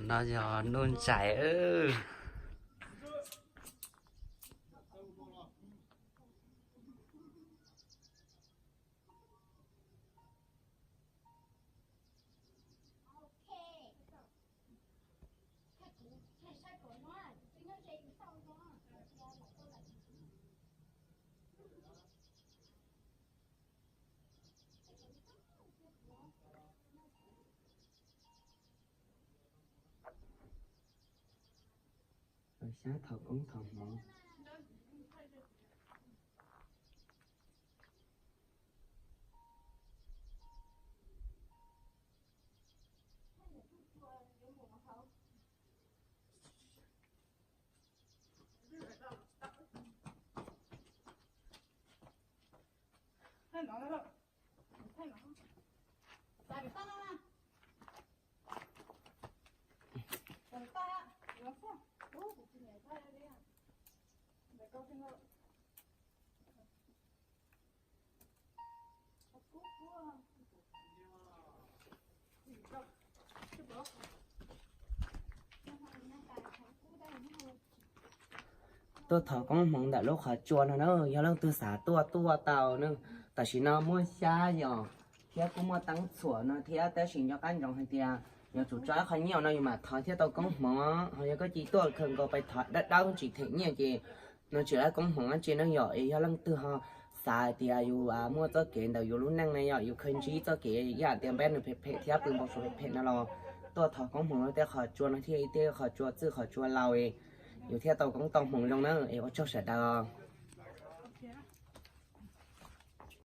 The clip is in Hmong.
No yog nuj ntsais. Xyab thov koob thov hmoov. Tuaj thov koob hmoov ntawm lub qhov tsua no na, yog leej twg xav tuaj tuaj tau na. Tam sim no muaj xyab yom, thiab kuj muaj teeb txhuam no thiab, tab sis nco qab ntsoov hais tias yuav tsum tso ib qho nyiaj no yus mam thov thiaj tau koob hmoov. Ho yog koj cia tuaj kawg nkaus pais thov dawb dawb tsis them nyiaj ces no tsis tau koob hmoov dab tsi ne yom. Es yog leej twg ho xav hais tias yus muaj txoj kev ntawm yus lub neej na yom, yus khaws ntsib txoj kev yam tias npeb nws phem phem thiab pw npau suav phem phem no los tuaj thov koob hmoov rau tej qhov tsua no thiaj li tej qhov tsua txwj qhov tsua laus, yus thiaj tau koob tau hmoov zoo na. Es ua tsaug sawv daws.